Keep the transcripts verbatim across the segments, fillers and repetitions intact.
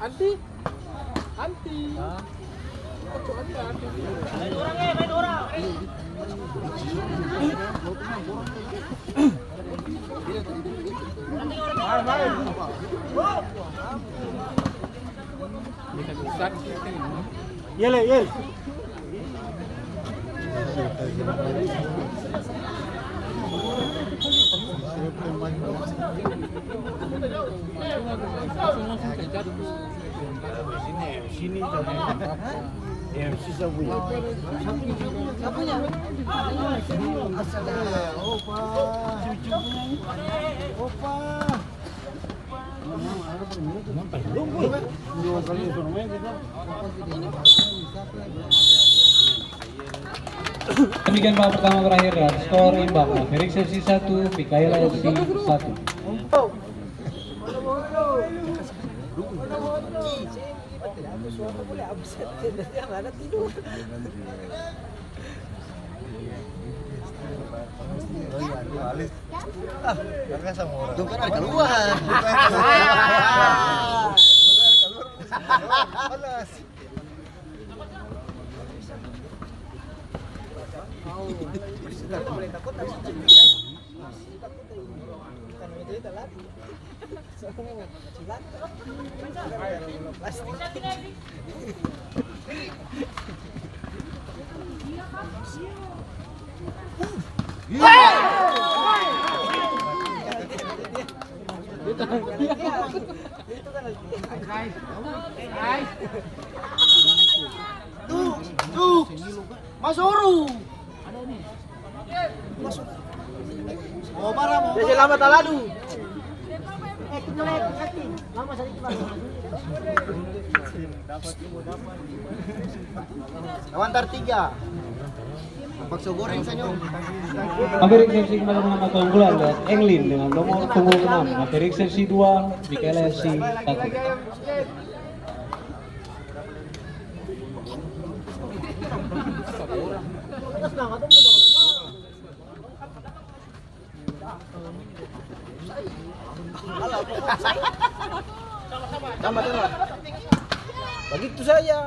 Anti? Anti. Hah? Yele, yele. Sini, sini, sini. Opa. Opa. Demikian babak pertama berakhir dengan skor imbang, Mavericks F C satu, Mikaela F C satu. Tuh kan ada keluar. Tuh, tuh. Masuru. Masuk. Oh, parah, mau. Dia lama talalu. Lawan tar tiga. Bakso goreng senyum. Hampir eksepsi kembali menambah keunggulan buat Englin dengan nomor punggung enam. Hampir eksepsi dua, Mikaela F C satu. Tambah, tambah. Bagitu saja.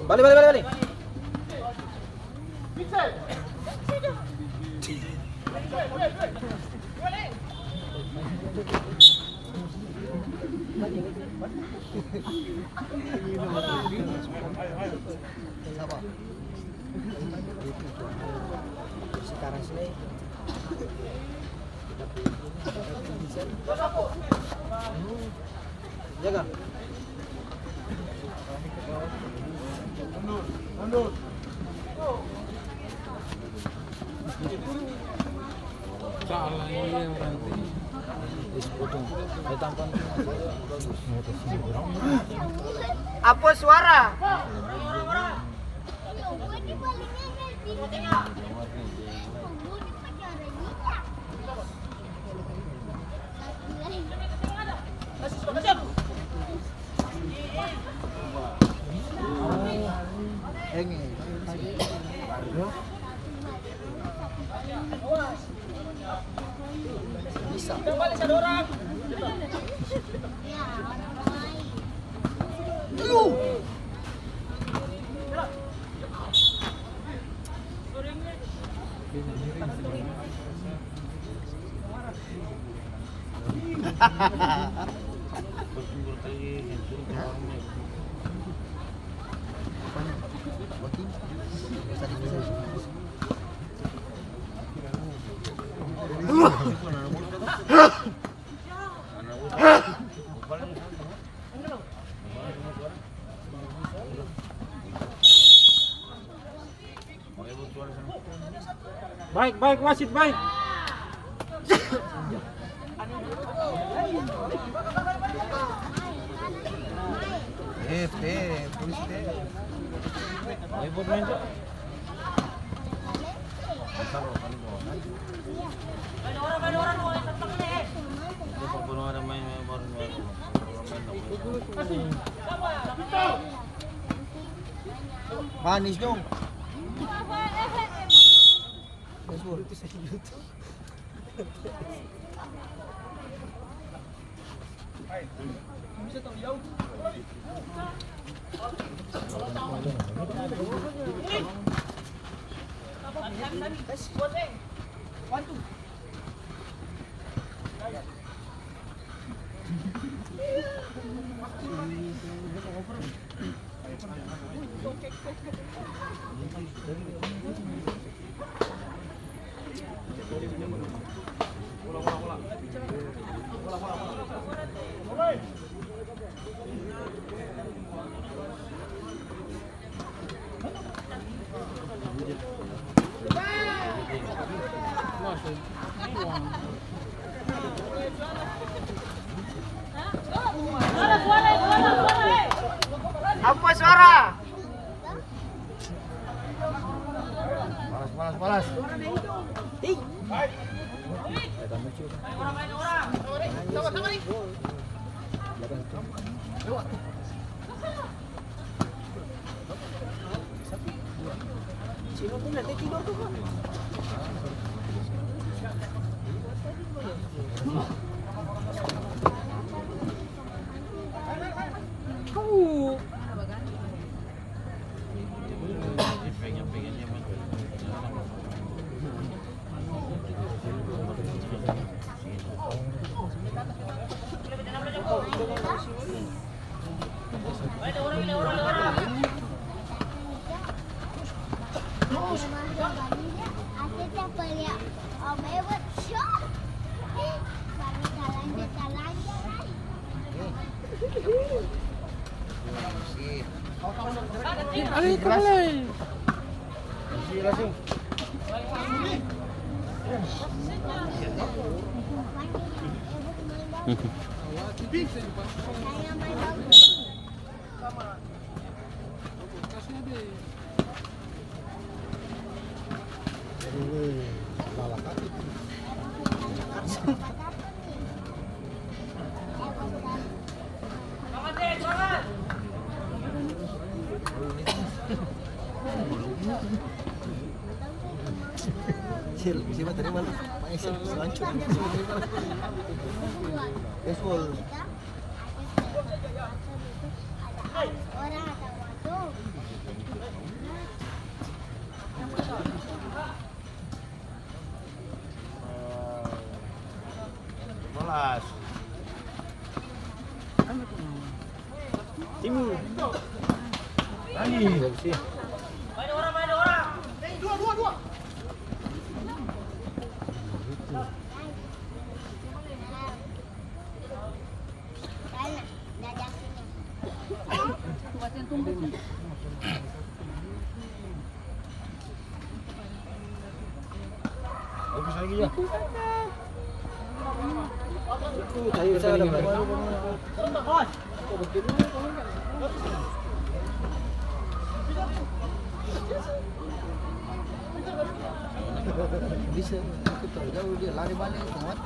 Bale, bale, bale, bale. Sapa? Sekarang sini. Jaga. Mundur, mundur. Salah ini yang berarti. Apa suara? Baik, baik, wasit, baik. Eh, eh, polisi, eh. Ribut main, Cok. Manis dong. Apa suara? Palas, palas, palas. Timur. Bagus, ya. Bisa, aku tahu jauh dia lari balik, kuat.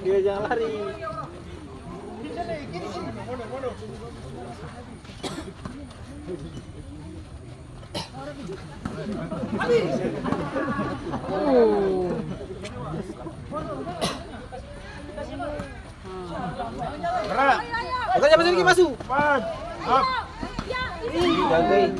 Dia jangan lari. Gerak. Bukan siapa sedikit masuk. Pas. Up. Ih, gagal.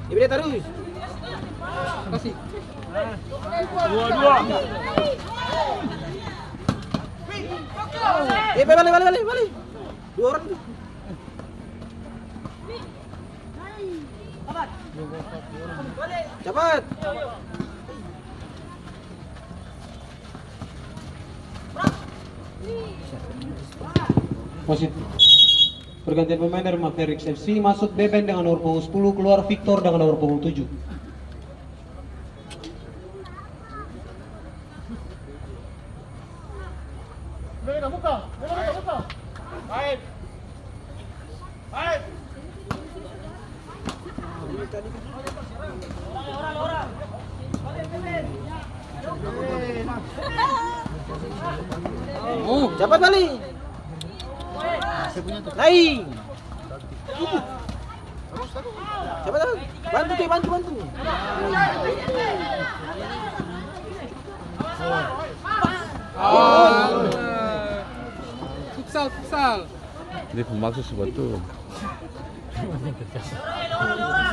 Dia beda tarus. Kasih. Dua, dua. Eh, balik, balik, balik, balik. Dua orang tuh. Capat. Wasit. Pergantian pemain dari Mavericks F C, masuk Beben dengan nomor punggung sepuluh, keluar Victor dengan nomor punggung tujuh. Capat bali. Naik. Capat, capat. Bantu, Teh, bantu, bantu. Futsal, futsal. Dia pemaksud sebab tu.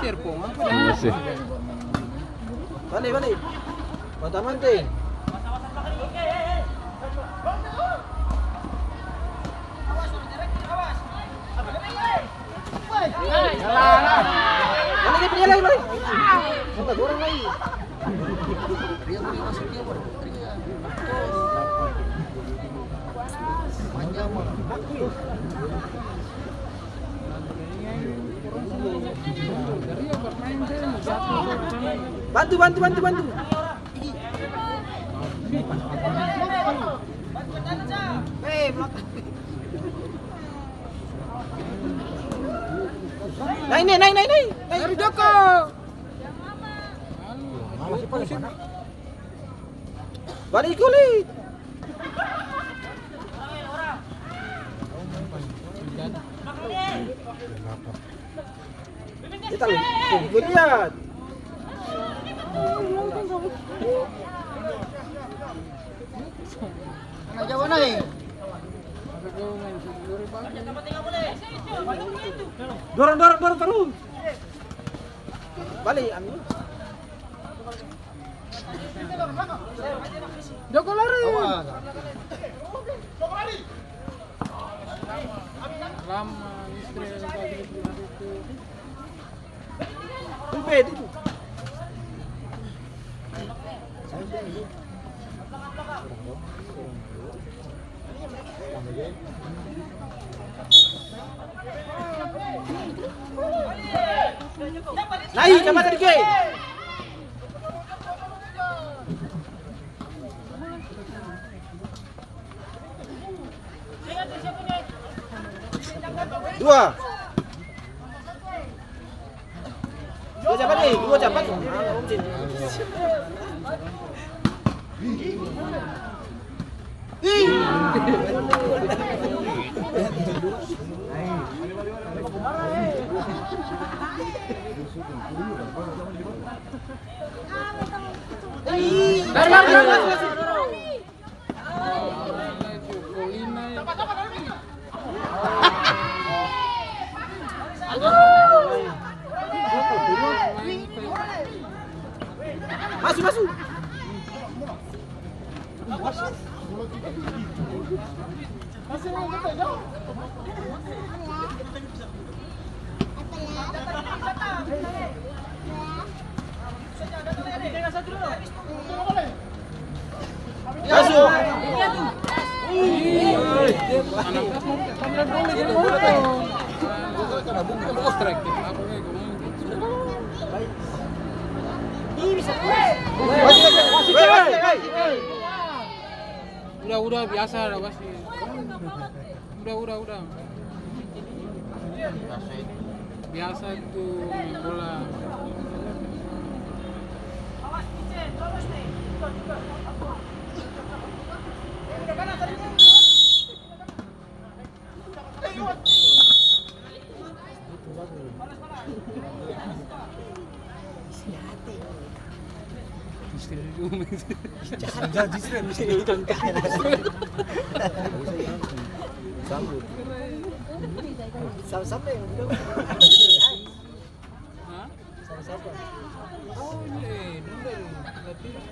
Share pong apa dah? Masih. Bale, bale. Mata mante. Bale, dia punya lagi, bale. Mata goreng lagi. Bantu, bantu, bantu, bantu. Naik, naik, naik, naik, naik. Dari Joko. Balik kulit. Kita lihat. Dorong, dorong, dorong terus. Balik, ambil. Joko lari. Lama istri. Ubed itu. Naik, tambah sedikit. Dua. Dua capat nih, dua capat. Lari, lari, lari, lari. Masu, masu. Udah, udah, biasa ada wasit. Udah, udah, udah. Biasa itu main bola. Sama-sama yang bilang. Hah? Sama-sama. Oh, iya, dulu latihan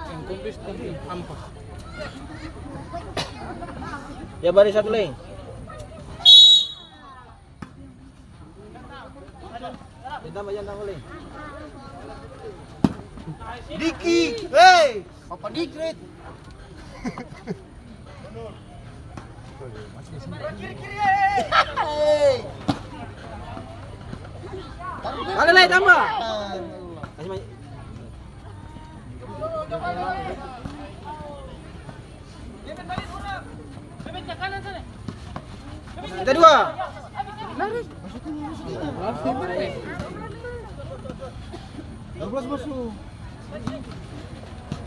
yang kompis tadi, ampa. Ya, bari satu lagi. Diki, hei, Papa Dikrit. Hei. Bale lai, tambah. Kasih mai. Minta dua.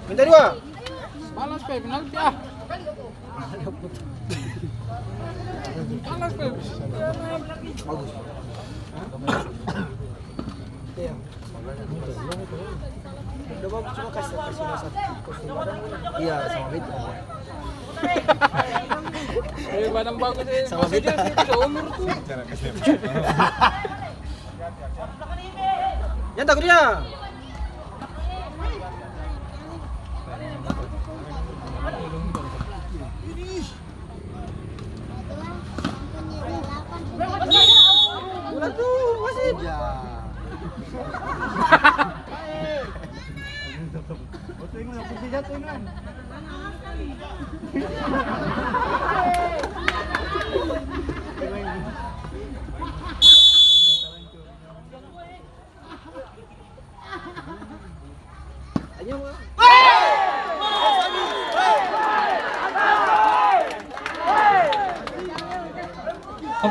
Minta dua. Balas, Pep, penalti, ah. Bagus. Iya. Udah bagus, cuma kasih, kasih rasa. Iya, sama beta. Eh, badan bagus, eh. Sama beta. Maksudnya, seumur tuh. Yang takut dia. Bola tuh, wasit.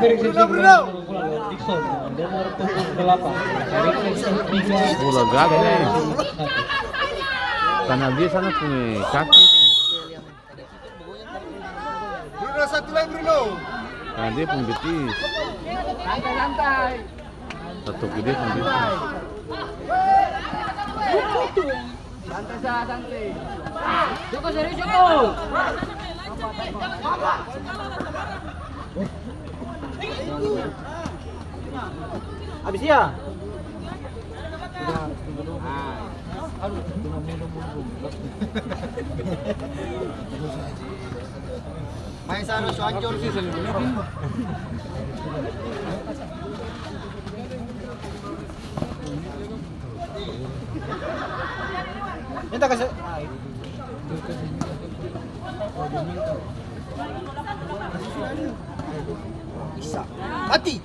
Bruno, Bruno. Bola gagal, eh. Karena dia sana punya kaki. Bruno, satu lagi, Bruno. Nah, dia pung betis. Santai, santai. Satu ke dia pung betis. Santai sa, santai. Joko, serius, Joko. Abis dia. Main sana, so hancur. Minta kasih. Bisa. Mati.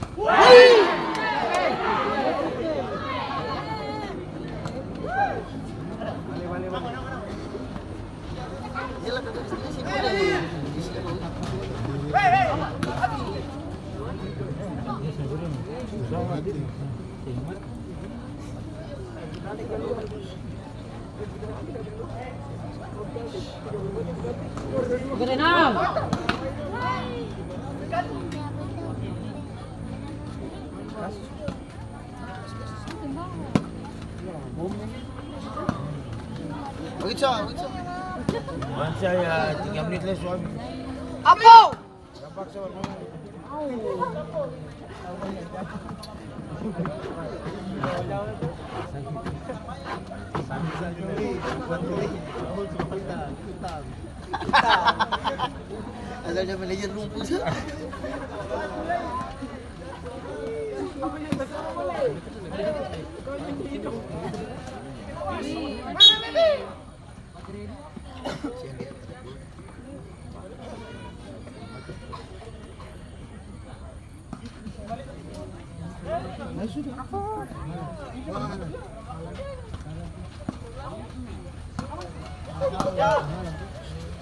Witsa, Witsa. Mansa ya, tiga menit lagi, suami. Apo? Terpaksa bermain. Asal dia manajer rumput.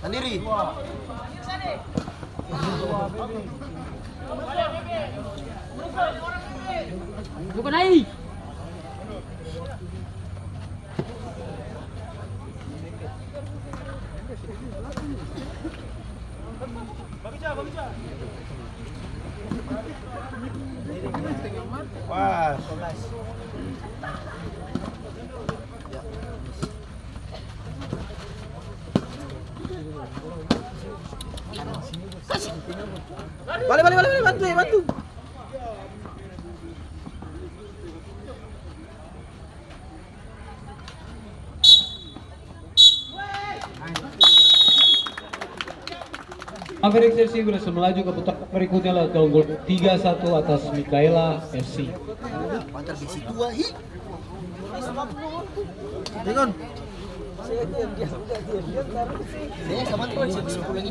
Sandiri. Bukan ai. Pas. Bale, bale, bale, bale, bantu, eh, bantu. Akhir sesi berhasil melaju ke putaran berikutnya, lewat gol tiga satu atas Mikaela F C. Pantar besi tua, hi. Dengon. Saya sama tuh, saya sepuluh lagi.